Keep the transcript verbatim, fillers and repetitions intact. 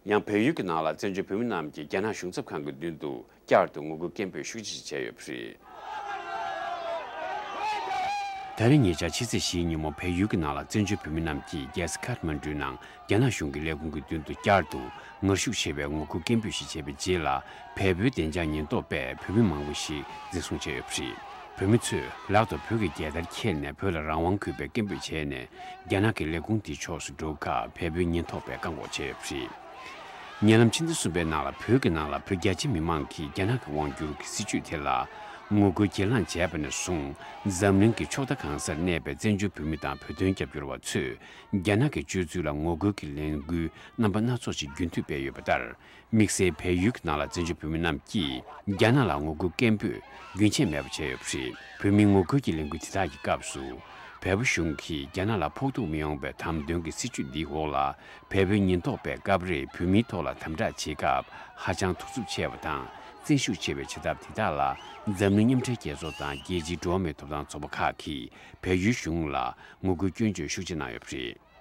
ཡང་བལ་ཡུལ་གྱི་ནང་ལ་བཙན་བྱོལ་བོད་མི་རྣམས་ཀྱིས་རྒྱ་ནག་གཞུང་ཚབ་ཁང་གི་མདུན་དུ་བསྐྱར་དུ་ངོ་རྒོལ་སྐད་འབོད་ཤུགས་ཆེ་བྱས་ཡོད་པ་རེད། ད་རེས་ཉེ་ཆར་ཕྱི་ཚེས་བཞིའི་ཉིན་མོ་བལ་ཡུལ་གྱི་ནང་ལ་བཙན་བྱོལ་བོད་མི་རྣམས་ཀྱིས་རྒྱལ་ས་ཁཱཐ་མན་ཌུའི་ནང་རྒྱ་ནག་གཞུང་གི་ལས་ཁུངས་ཀྱི་མདུན་དུ་བསྐྱར་དུ་ངར་ཤུགས་ཆེ་བའི་ངོ་རྒོལ་སྐད་འབོད་ཞིག་བྱས་པའི་རྗེས་ལ། བལ་པོའི་བདེ་འཇགས་ཉེན་རྟོག་པས་བོད་མི་མང་པོ་ཞིག་འཛིན་བཟུང་བྱས་ཡོད་པ་རེད། བོད་མི་ཚོས་ལག་ཏུ་བོད་ཀྱི་རྒྱལ་དར་འཁྱེར་ནས་བོད་ལ་རང་དབང་དགོས་པའི་སྐད་འབོད་བྱས་ནས། རྒྱ་ནག་གི་ལས་ཁུངས་དེའི་ཕྱོགས་སུ་འགྲོ་སྐབས་བལ་པོའི་ཉེན་རྟོག་པས་བཀག་འགོག་བྱས་ཡོད་པ་རེད། ཉེ་ལམ་ཕྱི་ཟླ་གསུམ་པའི་ནང་ལ་བོད་ཀྱི་ནང་ལ་བོད་རྒྱ་ཆེ་མི་མང་གིས་རྒྱ་ནག་གི་དབང་བསྒྱུར་གྱི་སྲིད་བྱུས་དེ་ལ་ངོ་རྒོལ་གྱེན་ལངས་བྱས་པ་ནས་བཟུང་། འཛམ་གླིང་གི་ཕྱོགས་མཐའ་གང་སར་གནས་པའི་བཙན་བྱོལ་བོད་མི་དང་བོད་དོན་རྒྱབ་སྐྱོར་བ་ཚོས་རྒྱ་ནག་གི་སྤྱོད་ཚུལ་ལ་ངོ་རྒོལ་གྱི་ལས་འགུལ་རྣམ་པ་སྣ་ཚོགས་ཤིག་རྒྱུན་མཐུད་སྤེལ་ཡོད་པ་ལྟར། དམིགས་བསལ་བལ་ཡུལ་གྱི་ནང་ལ་བཙན་བྱོལ་བོད་མི་རྣམས་ཀྱིས་རྒྱ་ནག་ལ་ངོ་རྒོལ་སྐད་འབོད་རྒྱུན་ཆད་མེད་པར་བྱས་ཡོད་པ་རེད། བོད་མིའི་ངོ་རྒོལ་གྱི་ལས་འགུལ་དེ་དག་གི་སྐབས་སུ། བལ་པོ་གཞུང་གིས་རྒྱ་ནག་ལ་ཕོག་ཐུག་མི་ཡོང་བའི་དམ་དོན་གྱི་སྲིད་བྱུས་འདིའི་འོག་ལ། བལ་པོའི་ཉེན་རྟོག་པས་སྐབས་རེ་བོད་མིའི་ཐོག་ལ་དམ་དྲག་བྱེད་སྐབས་ཧ་ཅང་ཐུགས་འཚུབ་ཆེ་བ་དང་། བཙན་ཤུགས་ཆེ་བའི་བྱེད་ཐབས་དེ་དག་ལ། འཛམ་གླིང་མཉམ་འབྲེལ་རྒྱལ་ཚོགས་དང་རྒྱལ་སྤྱིའི་འགྲོ་བ་མིའི་ཐོབ་ཐང་ཚོགས་པ་ཁག་གིས་བལ་ཡུལ་གཞུང་ལ་ངོ་རྒོལ་སྐྱོན་བརྗོད་ཤུགས་ཆེ་གནང་ཡོད་པ་རེད།